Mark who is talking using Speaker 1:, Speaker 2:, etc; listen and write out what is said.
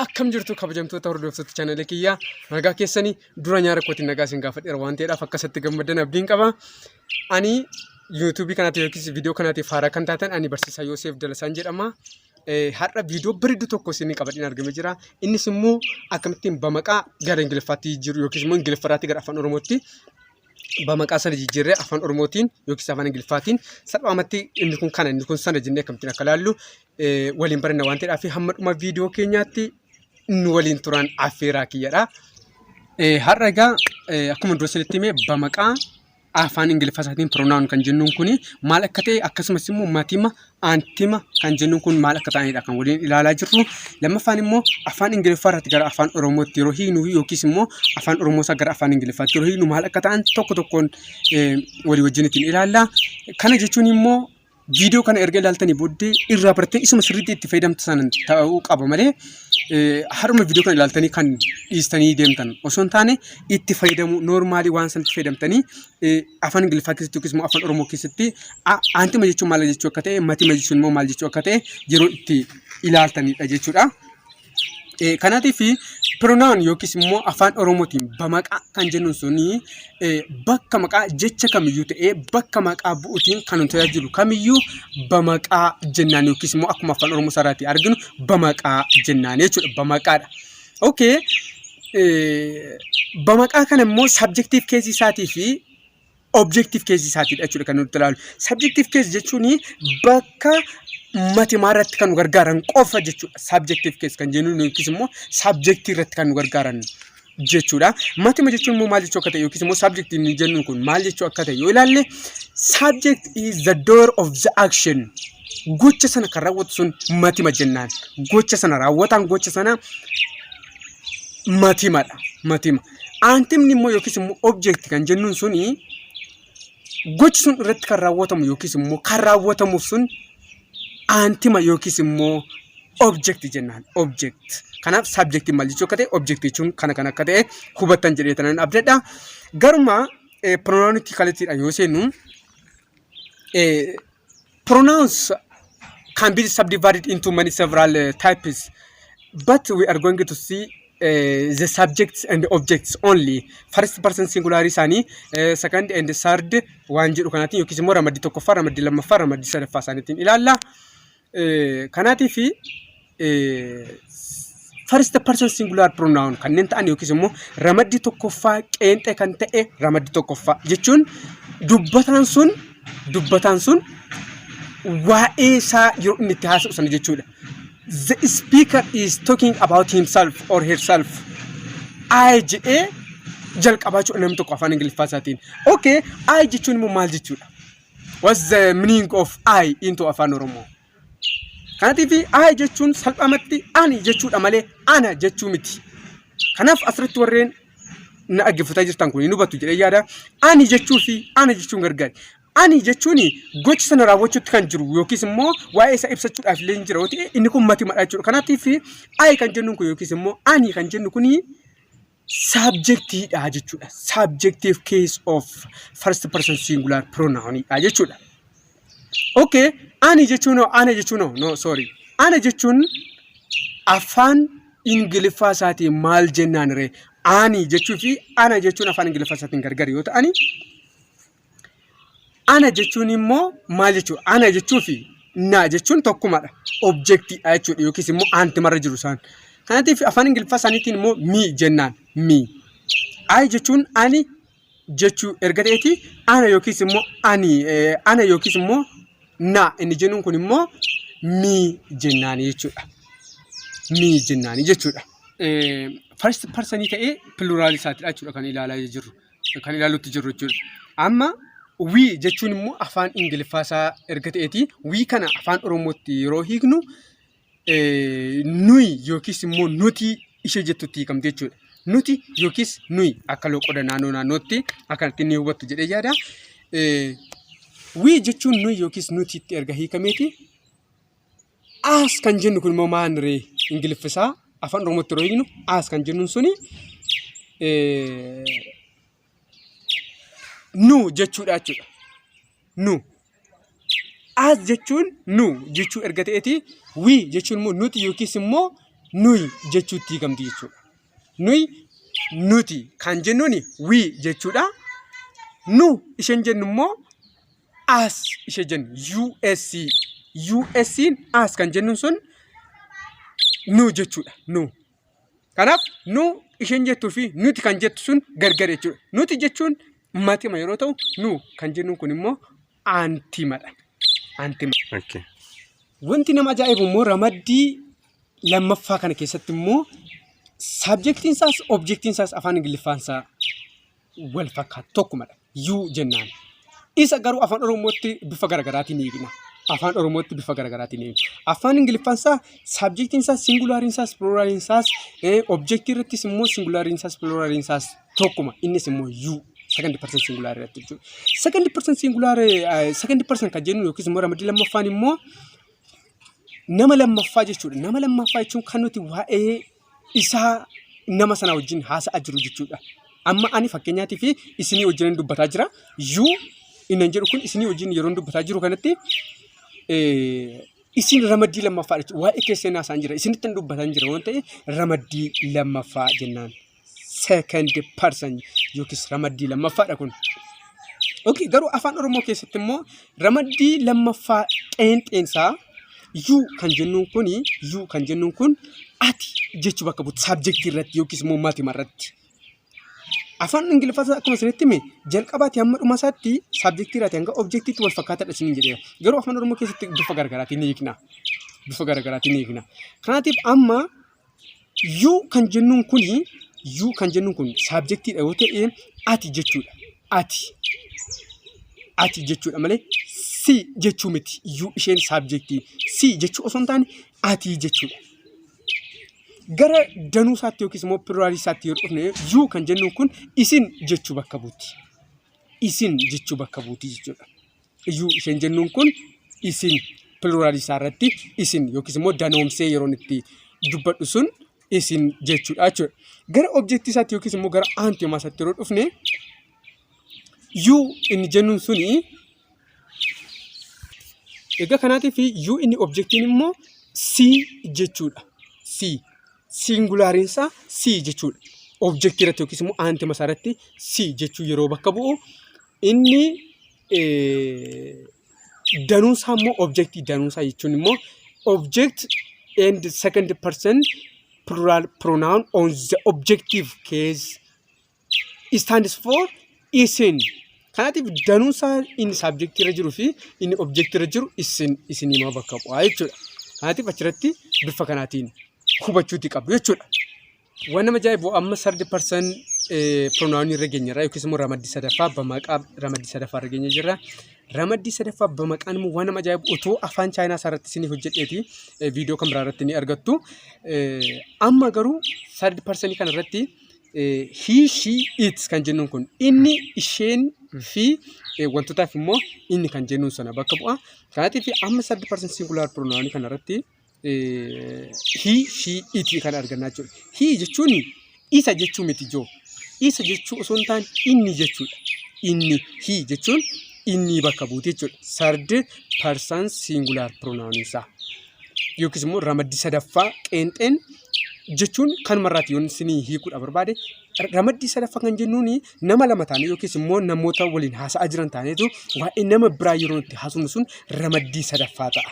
Speaker 1: Akkam jirtu kabajamtoota hordoftoota chaanalii kiyyaa, nagaa keessanii? Dura nyaara kootiin nagaa isin gaafadheera waan ta'eedhaaf akkasatti gammaddan abdiin qaba. Ani yuutuubii kanaatiif yookiis viidiyoo kanaatiif haaraa kan taatan, ani barsiisaa Yooseef Dalasaan jedhama. Har'a viidiyoo bareedduu tokko isin qabadheen argamee jira. Innis immoo akkamittiin bamaqaa gara Ingiliffaatti jijjiiru yookiis immoo Ingiliffarraatti gara afaan Oromootti bamaqaa sana jijjiirree afaan Oromootiin yookiis afaan Ingiliffaatiin salphaamatti inni kun kana, inni kun sana jennee akkamittiin akka ilaallu waliin baranna waan ta'eedhaaf hamma dhuma viidiyoo keenyaatti nu waliin turan affeeraa kiyyadha. Har'a egaa akkuma dura isinitti hime, bamaqaa afaan Ingiliffaa isaatiin pronoun kan jennuun kun maal akka ta'e, akkasumas immoo matima, aantima kan jennuun kun maal akka ta'anidha kan waliin ilaalaa jirru. Lammaffaan immoo afaan Ingiliffaa irratti gara afaan Oromootti yeroo hiiknu yookiis immoo afaan Oromoo isaa gara afaan Ingiliffaatti yeroo hiiknu maal akka ta'an tokko tokkoon walii wajjin ittiin ilaalla. Kana jechuun immoo viidiyoo kana erga ilaaltanii booddee irraa bartee isuma sirriitti itti fayyadamtu sana ta'uu qaba malee, har'uma viidiyoo kana ilaaltanii kan dhiistanii deemtan osoo hin taane, itti fayyadamuu normally waan sanatti fayyadamtanii afaan Ingiliffaa keessatti yookiis immoo afaan Oromoo keessatti aantima jechuun maal jechuu akka ta'e, matima jechuun immoo maal jechuu akka ta'e yeroo itti ilaaltanidha jechuudha. Kanaatiif pronoun yookiis immoo afaan Oromootiin bamaqaa kan jennuun suni bakka maqaa jecha kamiyyuu ta'ee bakka maqaa bu'uutiin kan nu tajaajilu kamiyyuu bamaqaa jennaan, yookiis immoo akkuma afaan Oromoo sararaatti arginu bamaqaa jennaan jechuudha. Bamaqaadha. Okay. Bamaqaa kana immoo subjective case isaatii fi objective case isaatiidha jechuudha kan nuti ilaalu. Subjective case jechuun bakka matimaa irratti kan nu gargaaran qofa jechuudha. Subjective case kan jennu yookiis immoo subjectii irratti kan nu gargaaran jechuudha. Matima jechuun immoo maal jechuu akka ta'e yookiis immoo subject inni jennu kun maal jechuu akka ta'e yoo ilaalle, subject is the doer of the action. Gocha sana kan raawwatu sun matima jennaan. Gocha sana raawwataan gocha sana matimadha. Matima. Aantimni immoo yookiis immoo object kan jennuun suni gochi sun irratti kan raawwatamu yookiis immoo kan raawwatamuuf sun aantima yookiis immoo object jennaan. Object. Kanaaf subject maal jechuu akka ta'e, object jechuun kana kan akka ta'e hubattan jedhee tanan abdadha. Garuma pronounitti kallattiidhaan yoo seennu, pronouns can be subdivided into many several types, but we are going to see the subjects and the objects only. First person singular isaanii, second and third waan jedhu kanaatiin yookiis immoo ramaddii tokkoffaa, ramaddii lammaffaa, ramaddii sadaffaa isaaniitiin ilaalla. Kanaatii fi first person singular pronoun kanneen ta'an yookiis immoo ramaddii tokkoffaa qeenxee kan ta'e, ramaddii tokkoffaa jechuun dubbataan sun waa'ee isaa yeroo inni itti haasa'u sana jechuudha. The speaker is talking about himself or herself. I jedhee jalqabaa jechuudha namni tokko afaan Ingiliffaa isaatiin. Okay, I jechuun immoo maal jechuudha? What's the meaning of I into afaan Oromoo? Kanaatiif I jechuun salphamatti ani jechuudha malee ana jechuu miti. Kanaaf asirratti warreen na dhaggeeffataa jirtan kun hin hubattu jedhee yaada. Ani jechuu fi ana jechuun gargaari. Ani jechuun gocha sana raawwachuutti kan jiru yookiis immoo waa'ee isaa ibsachuudhaaf illee hin jira yoo ta'e, inni kun matimadha jechuudha. Kanaatiif I kan jennuun kun yookiis immoo ani kan jennu kuni subjectiidha jechuudha. Subjective case of first person singular pronounidha jechuudha. Okay, ani jechuun hoo, ana jechuun hoo, no, sorry. Ana jechuun afaan Ingiliffaa isaatiin maal jennaan ree? Ani jechuu fi ana jechuun afaan Ingiliffaa isaatiin gargar yoo ta'ani, ana jechuun immoo maal jechuudha? Ana jechuu fi na jechuun tokkumadha. Objectiidha jechuudha yookiis immoo aantimarra jiru isaan. Kanaatiif afaan Ingiliffaa isaaniitiin immoo me jennaan, me. I jechuun ani jechuu erga ta'eeti, ana yookiis immoo ani, ana yookiis immoo na inni jennuun kun immoo me jennaani jechuudha. Me jennaani jechuudha. First personii ta'ee plural isaatidha jechuudha kan ilaalaa jirru. Kan ilaalutti jirru jechuudha. Amma we jechuun immoo afaan Ingiliffaa isaa erga ta'eeti, we kana afaan Oromootti yeroo hiiknu nuyi yookiis immoo nuti ishee jettutti hiikamte jechuudha. Nuti yookiis nuyi akka loqoda naannoo naannootti akkanatti ni hubattu jedhee yaada. We jechuun nuyi yookiis nuti itti erga hiikameeti. Us kan jennu kun immoo maal ree? Ingiliffisaa afaan Oromootti yeroo hiiknu us kan jennuun suni nu jechuudha jechuudha. Nu. Us jechuun nu jechuu erga ta'eeti, we jechuun immoo nuti yookiis immoo Nuyi jechuutti hiikamti jechuudha. Nuyi, nuti kan jennuun we jechuudha. Nu isheen jennu immoo us ishee jennu US. US'n us kan jennuun sun nu jechuudha. Nu. Kanaaf nu isheen jettuu fi nuti kan jettu sun gargar jechuudha. Nuti jechuun matima yeroo ta'u, nu kan jennuun kun immoo aantimadha. Aantima. Wanti nama ajaa'ibu immoo ramaddii lammaffaa kana keessatti immoo subjectiin isaas objectiin isaas afaan Ingiliffaan isaa wal fakkaata, tokkumadha. You jennaan. Isa garuu afaan Oromootti bifa garaagaraatiin hiikna. Afaan Oromootti bifa garaagaraatiin hiikna. Afaan Ingiliffaan isaa subjectiin isaas singulariin isaas pluraliin isaas, objectii irrattis immoo singulariin isaas pluraliin isaas tokkuma. Innis immoo you second person singular irratti jechuudha. Second person singular, second person kan jennu yookiis immoo ramaddii lammaffaan immoo nama lammaffaa jechuudha. Nama lammaffaa jechuun kan nuti waa'ee isaa nama sana wajjin haasa'aa jiru jechuudha. Amma ani fakkeenyaatii fi isinii wajjin dubbataa jira. You inni jedhu kun isinii wajjin yeroo dubbataa jiru kanatti isin ramaddii lammaffaa jechuudha. Waa'ee keessan haasa'aa jira. Isinitti dubbataa jira waan ta'eef ramaddii lammaffaa jennaan. Second person yookiis ramaddii lammaffaadha kun. Okay, garuu afaan Oromoo keessatti immoo ramaddii lammaffaa qeenxeensaa you kan jennuun kuni, you kan jennuun kun ati jechuu bakka buuti subjectii irratti yookiis immoo matima irratti. Afaan Ingiliffaa akkuma isinitti hime jalqabaati hamma dhuma isaatti subjectii irratti hanga objectiitti wal fakkaataadha isiniin jedheera. Garuu afaan Oromoo keessatti bifa garaagaraatiin ni hiikna. Bifa garaagaraatiin ni hiikna. Kanaatiif amma you kan jennuun kuni, you kan jennuun kun subjectiidha yoo ta'e ati jechuudha. Ati. Ati jechuudha malee si jechuu miti. You isheen subjectii. Si jechuu osoo hin taane ati jechuudha. Gara danuu isaatti yookiis immoo pluralii isaatti yoo dhufne, you kan jennuun kun isin jechuu bakka buuti. Isin jechuu bakka buuti jechuudha. You isheen jennuun kun isin, pluralii isaa irratti isin yookiis immoo danoomsee yeroon itti dubbadhu sun isin jechuudha jechuudha. Gara objectii isaatti yookiis immoo gara aantimaa isaatti yeroo dhufne, you inni jennuun suni egaa kanaatiif you inni objectiin immoo si jechuudha. Si. Singulariin isaa si jechuudha. Objectii irratti yookiis immoo aantima isaa irratti si jechuu yeroo bakka bu'u, inni danuunsaa immoo objectii danuunsaa jechuun immoo object and second person plural pronoun on the objective case stands for isin. Kanaatiif danuunsaa inni subjectii irra jiruu fi inni objectii irra jiru isin, isinima bakka bu'aa jechuudha. Kanaatiif achirratti bifa kanaatiin hubachuuti qabdu jechuudha. Waan nama ajaa'ibu amma third person pronoun irra geenyerra yookiis immoo ramaddii sadaffaa bamaqaa, ramaddii sadaffaa irra geenye jirra. Ramaddii sadaffaa bamaqaan immoo waan nama ajaa'ibu otoo afaan Chaayinaa isaa irratti isiniif hojjedheeti viidiyoo kan biraa irratti ni argattu. Amma garuu third person kana irratti he, she, it kan jennuun kun inni, isheen fi wantootaaf immoo inni kan jennuun sana bakka bu'a. Kanaatiif amma third person singular pronoun kana irratti he, she, it kan argannaa jechuudha. He jechuun isa jechuu miti joo. Isa jechuu osoo hin taane inni jechuudha. Inni, he jechuun inni bakka buute jechuudha. Third person singular pronoun isaa. Yookiis immoo ramaddii sadaffaa qeenxeen jechuun kanumarraati yoon isinii hiikuudha barbaade, ramaddii sadaffaa kan jennuun nama lama taane yookiis immoo namoota waliin haasa'aa jiran taaneetu waa'ee nama biraa yeroo itti haasofnu sun ramaddii sadaffaa ta'a.